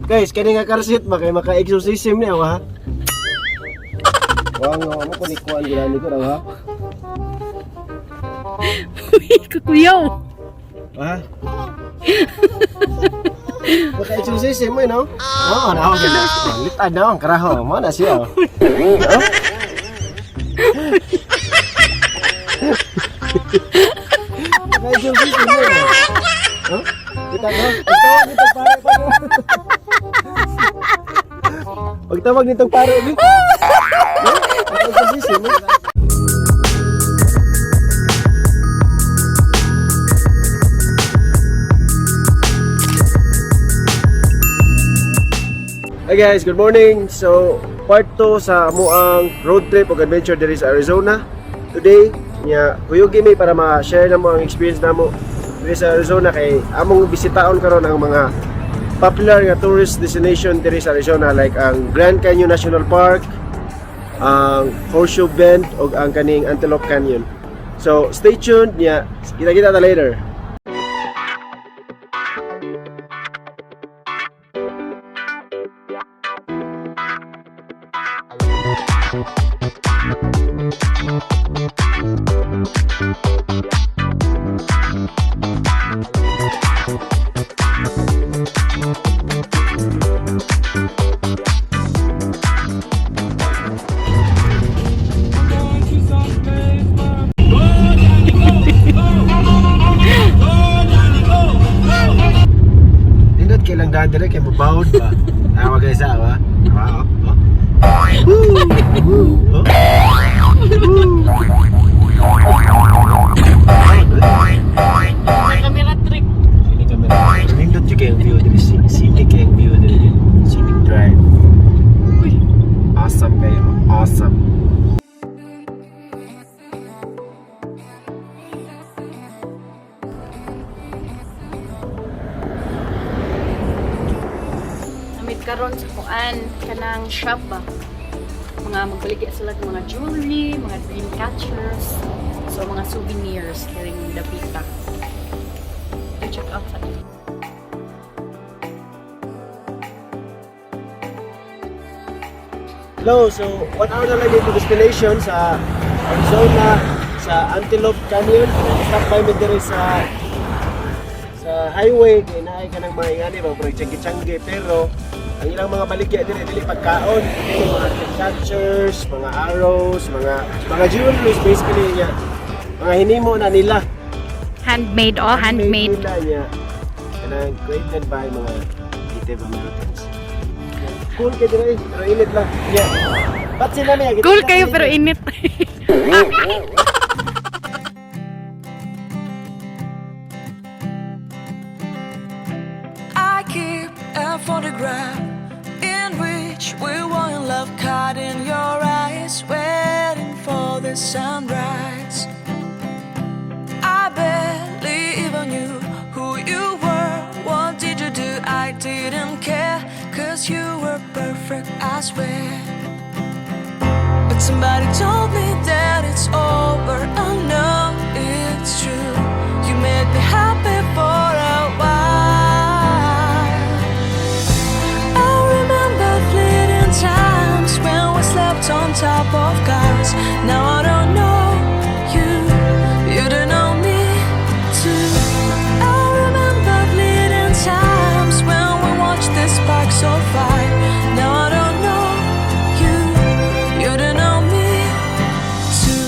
Guys, kani nga car seat ba kay maka-exorcism niya ha? Wa nga mo ko ni kuan gilani ko raw ha. Uy, kukuyaw. Ha? Maka-exorcism mo, no? Oo, na ako gina. Litad na ang karaho. Mo na siya. Oh. Maka-exorcism mo, no? Huh? Kita ko? Pagtawag nitong pare pa. Pagtawag nitong pare, bi. Huh? Maka-exorcism mo. Hi guys, good morning. So, part 2 sa amuang road trip ug adventure diri sa Arizona. Today, nya kuyugi mi para ma-share namo ang experience namo diri sa Arizona kay among bisitaon karon ang mga popular nga tourist destination diri sa Arizona like ang Grand Canyon National Park, ang Horseshoe Bend ug ang kaning Antelope Canyon. So, stay tuned nya kita-kita ta later. Nindot kay lang daan dire kay mabawod ba. Tawa guys ah, wa. Wa. Oh. Woo! Woo! Oh. Woo! Camera trick. Ini kamera. Nindot jud kay ang view diri, scenic kay ang view diri. Scenic drive. Uy. Awesome kayo. Awesome. Namit karon sa kuan kanang shop ba. Mga magbaligya sila og mga jewelry, mga dream catchers, so mga souvenirs during dapita. To check out sa inyo. Hello, so 1 hour na lang dito destination sa Arizona, sa Antelope Canyon. Stop by mi diri sa highway kay naay ka ng mga ingani ba murag tiyanggi-tiyanggi pero ang ilang mga baligya diri dili pagkaon, dili mga catchers, mga arrows, mga jewelries basically niya. Mga hinimo na nila. Handmade, oh, handmade. Nila niya. Kanang created by mga Native Americans. Cool kay diri pero init lang. Yeah. Ba't sila niya? Cool kayo pero init. I keep a photograph in which we were in love, caught in your eyes, waiting for the sunrise. I barely even knew who you were. What did you do? I didn't care, 'cause you were perfect, I swear. But somebody told me that it's over. I know it's true. You made me happy for a while. I remember fleeting times when we slept on top of cars. Now I don't know you, you don't know me too. I remember fleeting times when we watched the sparks of fire. Now I don't know you, you don't know me too.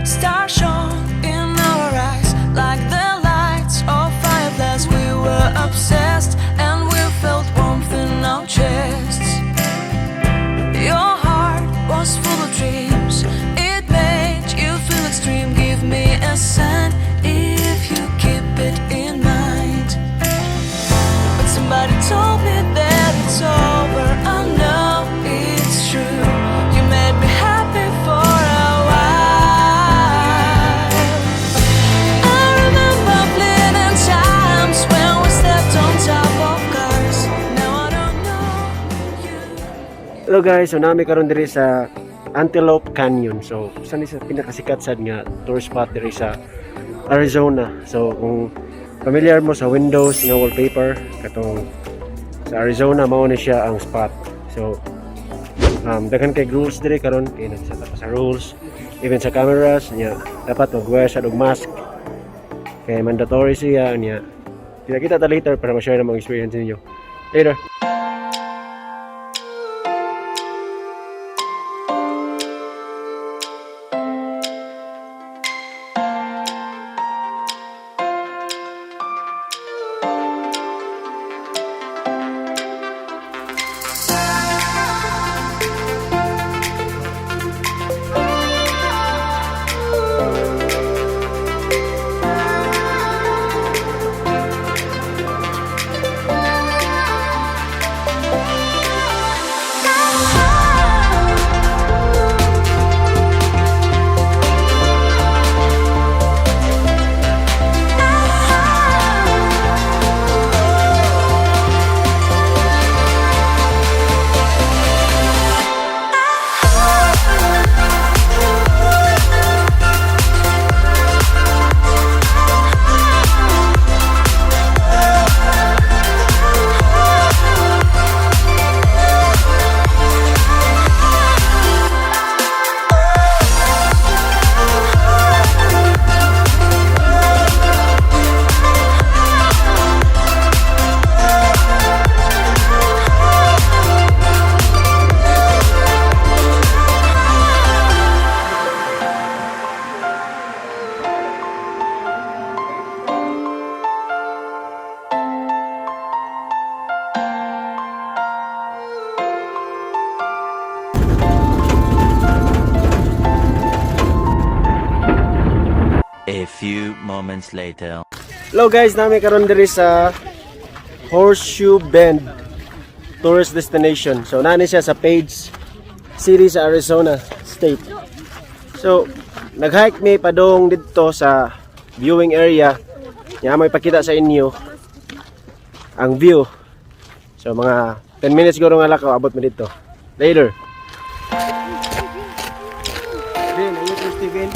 Stars shone in our eyes like the lights of fireflies. We were obsessed and we felt warmth in our chests. Your heart was full of dreams. It made you feel extreme. Give me a sign if you keep it in mind. But somebody told me that it's over. I know it's true. You made me happy for a while. I remember fleeting times when we slept on top of cars. Now I don't know you. Hello guys, so nami karon diri sa Antelope Canyon. So, usa ni sa pinakasikat sad nga tourist spot diri sa Arizona. So kung familiar mo sa Windows nga wallpaper katong sa Arizona, mao ni siya ang spot. So daghan kay rules diri karon kay nagset up sa rules even sa cameras niya, dapat mag-wear sa og mask kay mandatory siya niya. Kita ta later para ma-share na mga experience ninyo later. A few moments later. Hello guys, naa mi karon diri sa Horseshoe Bend tourist destination. So naa ni siya sa Page City sa Arizona State. So nag-hike mi padong didto sa viewing area. Nya may pakita sa inyo ang view. So mga 10 minutes siguro nga lakaw abot mi dito. Later. Ben, are you thirsty, Ben?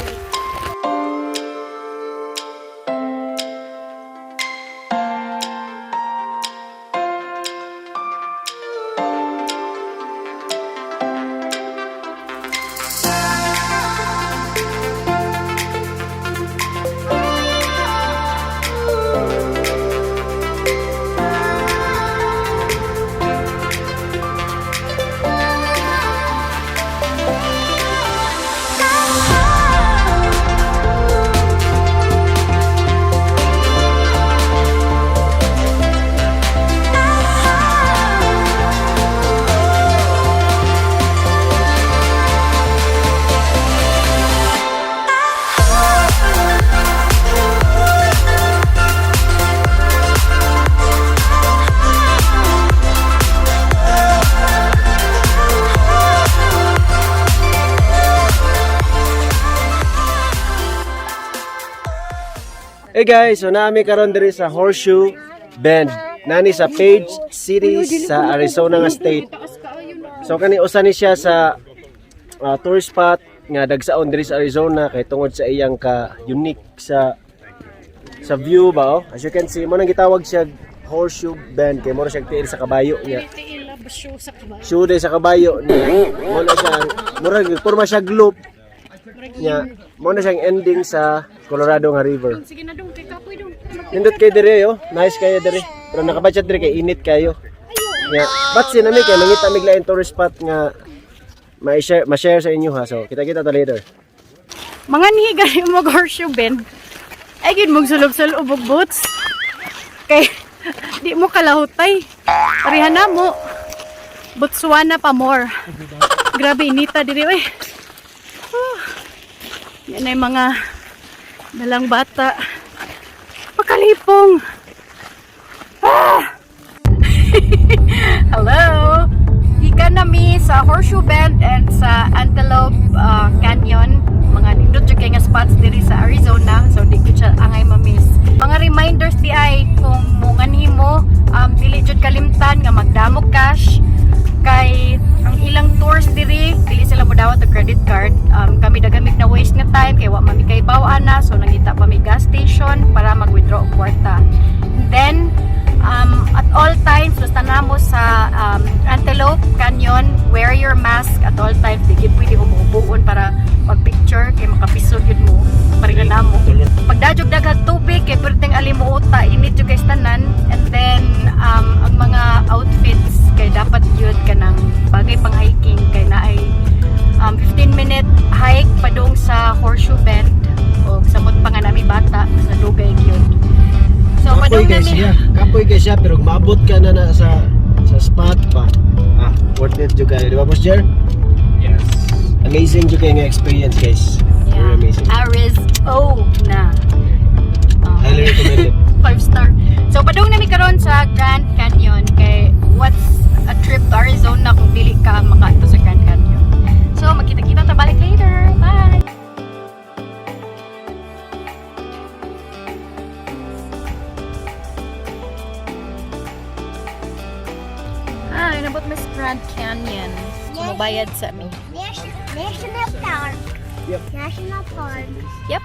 Hey guys, so naa mi karon diri sa Horseshoe Bend. Naa ni sa Page City sa Arizona nga state. So kani usa ni siya sa tourist spot nga dagsaon diri sa Arizona kay tungod sa iyang ka unique sa view ba, oh. As you can see, mao nang gitawag siya Horseshoe Bend kay mao siya tiil sa kabayo niya. Shoe day sa kabayo niya. Mao na siya murag porma siya loop niya. Mao na siyang ending sa Colorado nga river. Sige na dong, kay kapoy dong. Nindot kay dire yo. Nice kayo dire. Pero nakabudget dire kay init kayo. Yeah. But sinami kay mangita mig lain tourist spot nga ma-share ma-share sa inyo ha. So kita-kita ta later. Mga gani mo Horseshoe Bend. Ay gid mong sulob-sulob og boots. Kay di mo kalahutay. Pareha na mo. Botswana pa more. Grabe inita diri oy. Oh. Yan ay mga dalang bata. Pakalipong. Ah! Hello! Gikan na mi sa Horseshoe Bend and sa Antelope Canyon. Mga nindot jud kay nga spots diri sa Arizona. So di ko siya angay ma-miss. Mga reminders di ay kung munganhi mo, dili jud kalimtan nga magdamog cash kay Ang ilang tours diri, dili sila modawat og credit card. Kami daghan mig na waste nga time kay wa man mi kaybaw ana, so nangita pa mi gas station para mag-withdraw og kwarta. And then at all times basta namo sa Antelope Canyon, wear your mask at all times. Di gyud pwede ubo-uboon para mag-picture kay makapisod yun mo. Pareha namo. Pagdala og daghang tubig kay perteng alimuota, init jud kay tanan. And then ang mga outfits kay dapat yun kanang bagay pang hiking kay naay 15 minute hike padung sa Horseshoe Bend og samot pa nga nami bata sa dugay gyud. So Kapoy padung kay nami siya. Kapoy kay siya pero maabot ka na na sa spot pa. Ah, worth it jud kayo, di ba, Boss Jer? Yes. Amazing jud kayo nga experience, guys. Very amazing. Arizona. Highly recommended. 5 star. So padung nami karon sa Grand Canyon kay what's a trip to Arizona kung dili ka makaadto sa Grand Canyon? So magkita-kita ta balik later. Bye. Ah, inabot mi sa Grand Canyon. So, mabayad sa mi. National Park. Yep. National Park. Yep.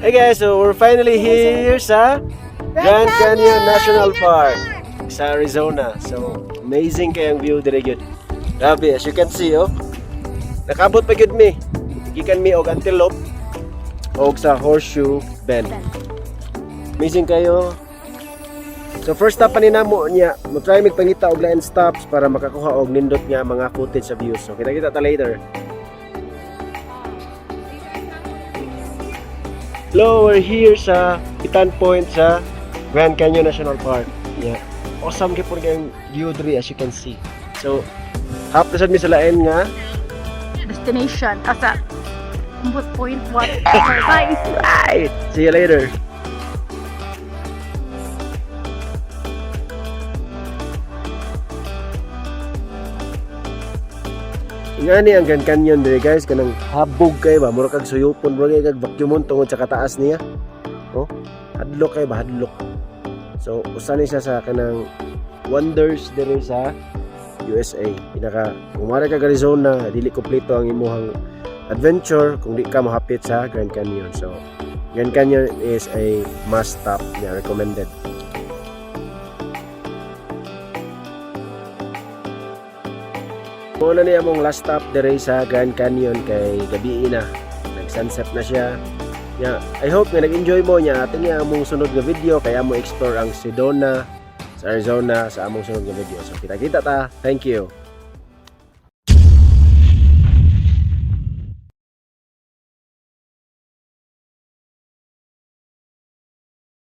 Hey guys, so we're finally here sa Grand Canyon National Park sa Arizona. So, amazing kayong view dire gyud. Grabe, as you can see, oh. Nakabot pa gyud mi. Gikan mi og Antelope og sa Horseshoe Bend. Amazing kayo. So first stop pa ni namo niya, mo try mig pangita og lain stops para makakuha og nindot nga mga footage sa views. So kita-kita ta later. Hello, we're here sa Pitan Point sa Grand Canyon National Park. Yeah. Awesome gyud kayong view diri, as you can see. So, hap na sad mi sa lain nga Destination. Asa? Point what? Bye. Bye. See you later. Ingani ang Grand Canyon dire, guys, kanang habog kay ba, mura kag suyupon, mura kay kag vacuumon tungod sa kataas niya. Oh, hadlok kay ba, hadlok. So, usa ni siya sa kanang wonders dire sa USA. Pinaka kung mara kag Arizona, dili kompleto ang imuhang adventure kung di ka mohapit sa Grand Canyon. So, Grand Canyon is a must stop niya, recommended. Muna niya among last stop dire sa Grand Canyon kay gabi na. Nag-sunset na siya. Ya, I hope nga nag-enjoy mo niya. Ating niya among sunod nga video kay amo explore ang Sedona sa Arizona sa among sunod nga video. So kita-kita ta. Thank you.